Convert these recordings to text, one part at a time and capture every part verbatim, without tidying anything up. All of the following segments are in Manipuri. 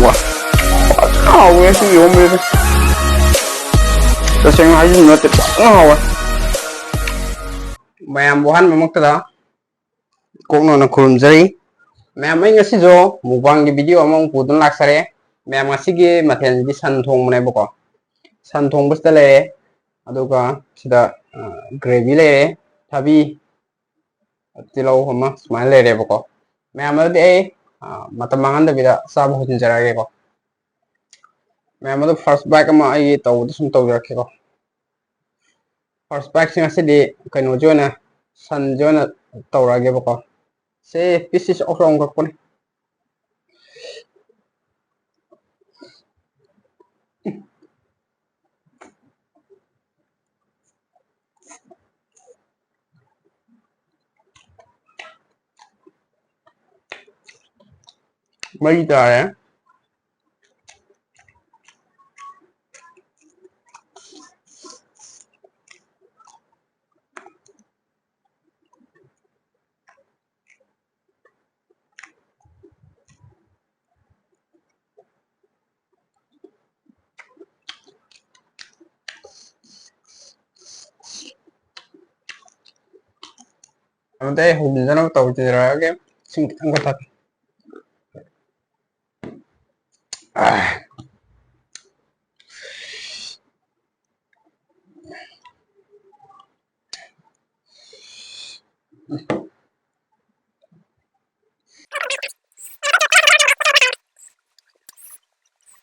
ꯋꯥ, ꯐꯖꯅ ꯍꯥꯎꯋꯦ ꯉꯁꯤꯒꯤ ꯏꯔꯣꯝꯕꯁꯦ꯫ ꯇꯁꯦꯡꯅ ꯍꯥꯏꯖꯤꯟꯕ ꯅꯠꯇꯦ, ꯐꯖꯅ ꯍꯥꯎꯋꯦ꯫ ꯃꯌꯥꯝꯕꯨ ꯑꯍꯥꯟꯕꯃꯛꯇꯗ ꯀꯣꯛꯅꯣꯅ ꯈꯨꯔꯨꯝꯖꯔꯤ꯫ ꯃꯌꯥꯝ, ꯑꯩ ꯉꯁꯤꯁꯨ mukbangꯒꯤ video ꯑꯃꯃꯨꯛ ꯄꯨꯗꯨꯅ ꯂꯥꯛꯆꯔꯦ꯫ ꯃꯌꯥꯝ, ꯉꯁꯤꯒꯤ ꯃꯊꯦꯜꯁꯤꯗꯤ ꯁꯟ ꯊꯣꯡꯕꯅꯦꯕꯀꯣ꯫ ꯁꯟ ꯊꯣꯡꯕꯁꯤꯗ ꯂꯩꯔꯦ, ꯑꯗꯨꯒ ꯁꯤꯗ, ꯑ, gravy ꯂꯩꯔꯦ, ꯊꯕꯤ, ꯇꯤꯜꯍꯧ ꯑꯃ ꯁꯨꯃꯥꯏꯅ ꯂꯩꯔꯦꯕꯀꯣ꯫ ꯃꯌꯥꯝ, ꯑꯗꯨꯗꯤ ꯑꯩ, ꯑ, ꯃꯇꯝ ꯃꯥꯡꯍꯟꯗꯕꯤꯗ ꯆꯥꯕ ꯍꯧꯖꯤꯟꯖꯔꯛꯑꯒꯦꯀꯣ꯫ ꯃꯌꯥꯝ, ꯑꯗꯨ first bite ꯑꯃ ꯑꯩꯒꯤ ꯇꯧꯕꯗ ꯁꯨꯝ ꯇꯧꯖꯔꯛꯀꯦꯀꯣ꯫ First biteꯁꯦ ꯉꯁꯤꯗꯤ ꯀꯩꯅꯣꯁꯦ ꯑꯣꯏꯅ, ꯁꯟꯁꯦ ꯑꯣꯏꯅ ꯇꯧꯔꯛꯑꯒꯦꯕꯀꯣ꯫ ꯁꯦ, pieces ꯑꯍꯨꯝ ꯀꯛꯄꯅꯦ꯫ ꯃꯩ ꯇꯥꯔꯦ꯫ ꯑꯗꯨꯗꯤ ꯑꯩ ꯍꯧꯖꯤꯟꯖꯅꯕ ꯇꯧꯖꯔꯛꯑꯒꯦ꯫ ꯏꯁꯤꯡ ꯈꯤꯇꯪꯒ ꯊꯛꯀꯦ꯫ ꯑꯥ꯫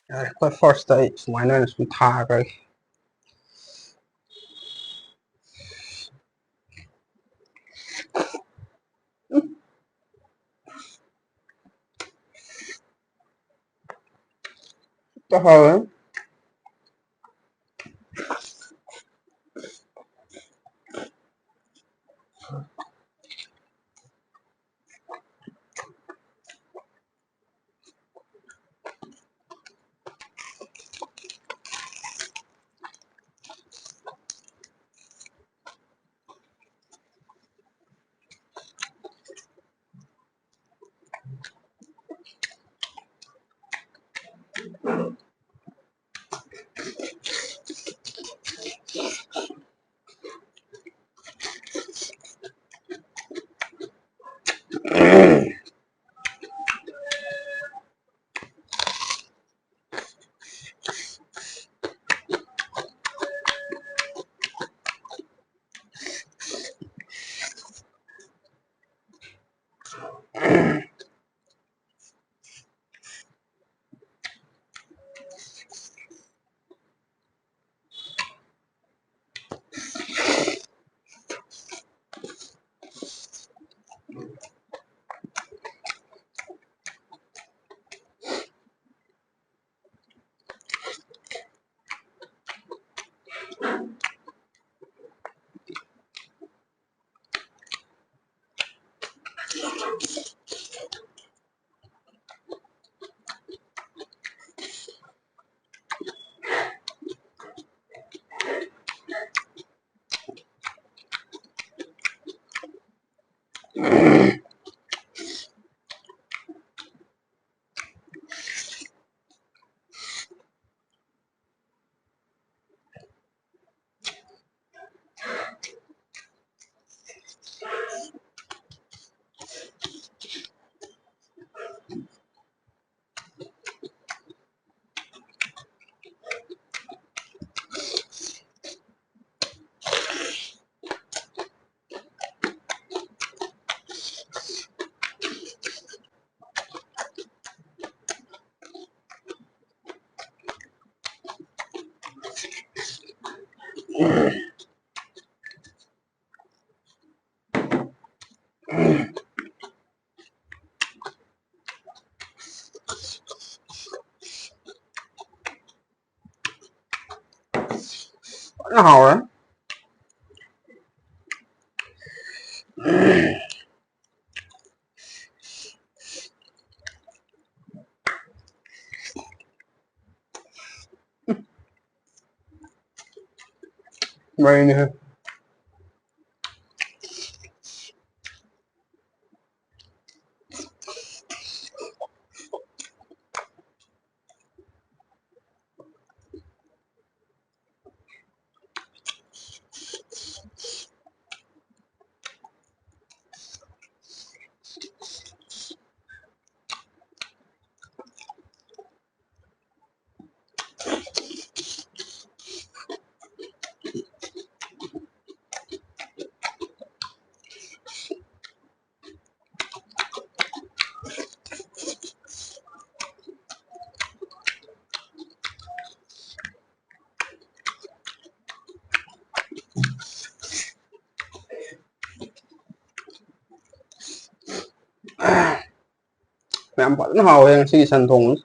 ꯌꯥꯔꯦ, ꯑꯩꯈꯣꯏ firstꯇ ꯑꯩ ꯁꯨꯃꯥꯏꯅ ꯑꯣꯏꯅ ꯁꯨꯝ ꯊꯥꯈ꯭ꯔꯒꯦ꯫ ꯍꯥꯎꯋꯦ꯫ ꯐꯖꯅ ꯍꯥꯎꯔꯦ꯫ ꯃꯩꯅꯦꯍꯦ꯫ ꯌꯥꯝ ꯐꯖꯅ ꯍꯥꯎꯋꯦ ꯉꯁꯤꯒꯤ ꯁꯟ ꯊꯣꯡꯕꯁꯦ꯫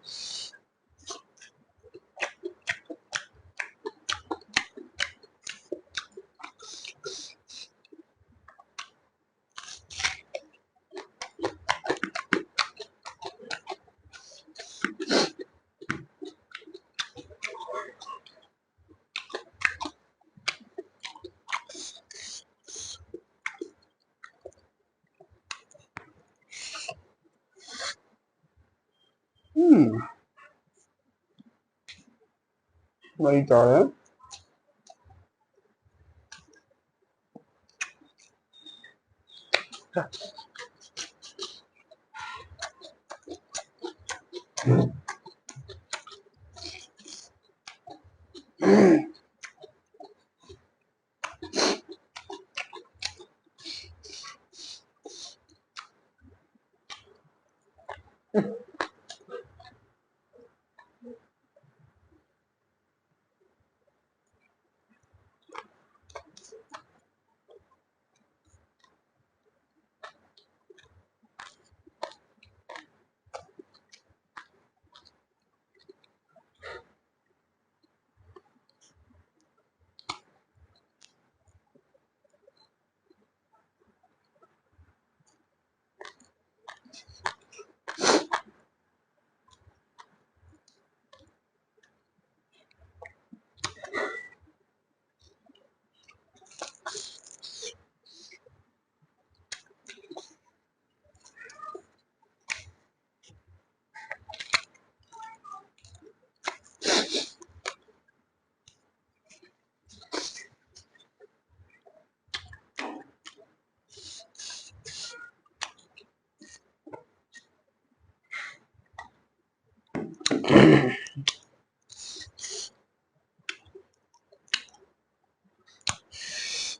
ꯎꯝ꯫ ꯃꯩ ꯇꯥꯔꯦ꯫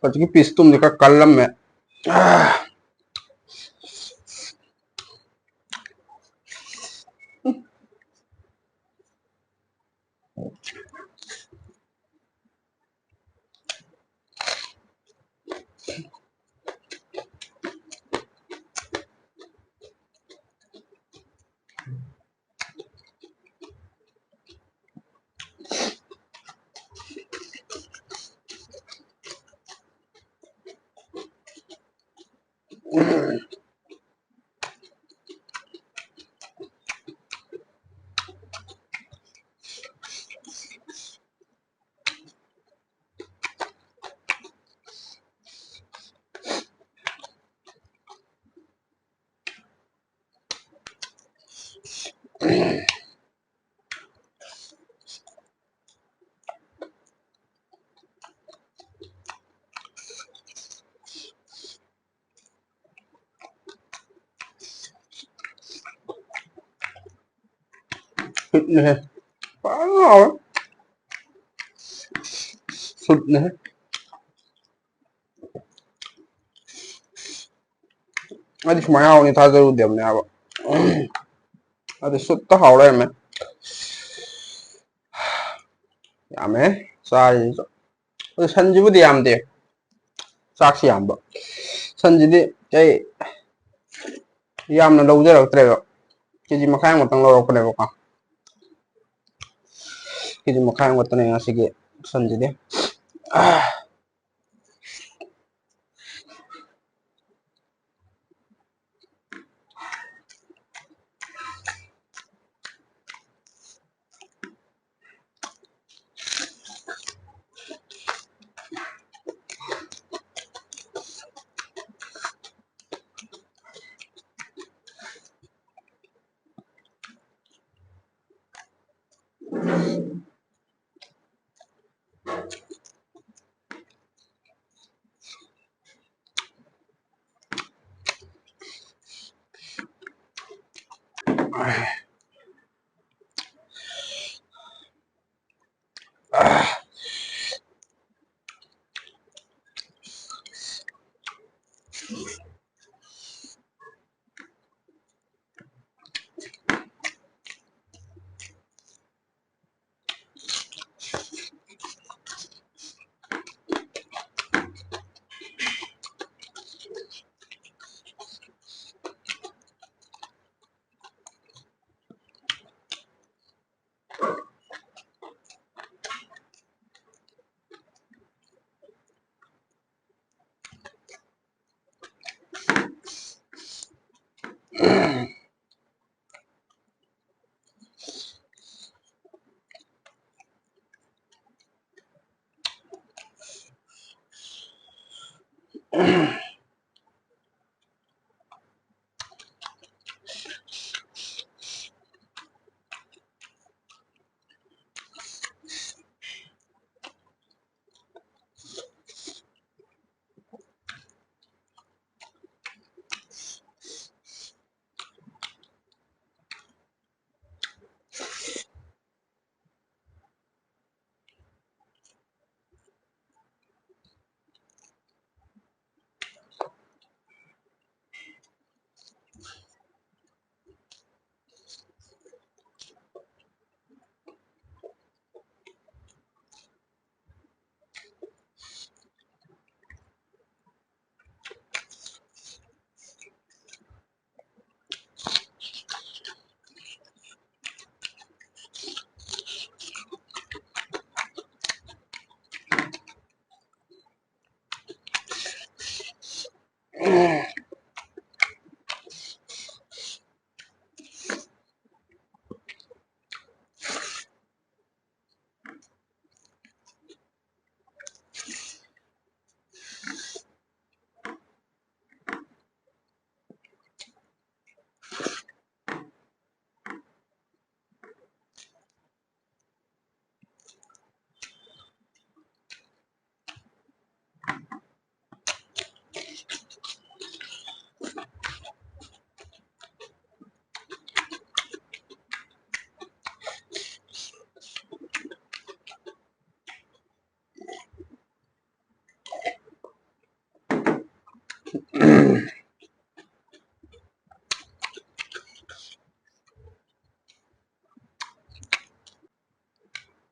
ꯍꯧꯖꯤꯛꯀꯤ ꯄꯤꯁꯇꯨꯝꯗꯤ ꯈꯔ ꯀꯜꯂꯝꯃꯦ꯫ ꯁꯨꯠꯅꯦꯍꯦ꯫ ꯐꯖꯅ ꯍꯥꯎꯋꯦ꯫ ꯁꯨꯠꯅꯦꯍꯦ꯫ ꯑꯩꯗꯤ ꯁꯨꯃꯥꯏꯅ ꯍꯥꯎꯅꯤ ꯊꯥꯖꯔꯨꯗꯦꯕꯅꯦ ꯍꯥꯏꯕ꯫ ꯑꯗꯨ ꯁꯨꯠꯇ ꯍꯥꯎ ꯂꯩꯔꯝꯃꯦ꯫ ꯌꯥꯝꯃꯦ ꯆꯥꯔꯤꯁꯤꯁꯨ꯫ ꯑꯗꯨ ꯁꯟꯁꯤꯕꯨꯗꯤ ꯌꯥꯝꯗꯦ, ꯆꯥꯛꯁꯤ ꯌꯥꯝꯕ꯫ ꯁꯟꯁꯤꯗꯤ ꯑꯩ ꯌꯥꯝꯅ ꯂꯧꯖꯔꯛꯇ꯭ꯔꯦꯕ, ꯀꯦ ꯖꯤ ꯃꯈꯥꯏ ꯑꯃꯈꯛꯇꯪ ꯂꯧꯔꯛꯄꯅꯦꯕꯀꯣ꯫ ꯀꯦ ꯖꯤ ꯃꯈꯥꯏ ꯑꯃꯈꯛꯇꯅꯦ ꯉꯁꯤꯒꯤ ꯁꯟꯁꯤꯗꯤ꯫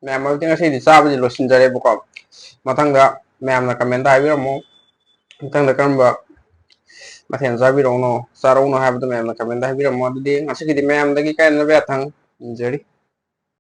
ꯃꯌꯥꯝ, ꯑꯗꯨꯗꯤ ꯉꯁꯤꯗꯤ ꯆꯥꯕꯗꯤ ꯂꯣꯏꯁꯤꯟꯖꯔꯦꯕꯀꯣ꯫ ꯃꯊꯪꯗ ꯃꯌꯥꯝꯅ comment ꯍꯥꯏꯕꯤꯔꯝꯃꯣ, ꯃꯊꯪꯗ ꯀꯔꯝꯕ ꯃꯊꯦꯜ ꯆꯥꯕꯤꯔꯛꯎꯅꯣ, ꯆꯥꯔꯛꯎꯅꯣ ꯍꯥꯏꯕꯗꯣ ꯃꯌꯥꯝꯅ comment ꯍꯥꯏꯕꯤꯔꯝꯃꯣ꯫ ꯑꯗꯨꯗꯤ ꯉꯁꯤꯒꯤꯗꯤ ꯃꯌꯥꯝꯗꯒꯤ ꯀꯥꯏꯅꯕ ꯌꯥꯊꯪ ꯅꯤꯖꯔꯤ꯫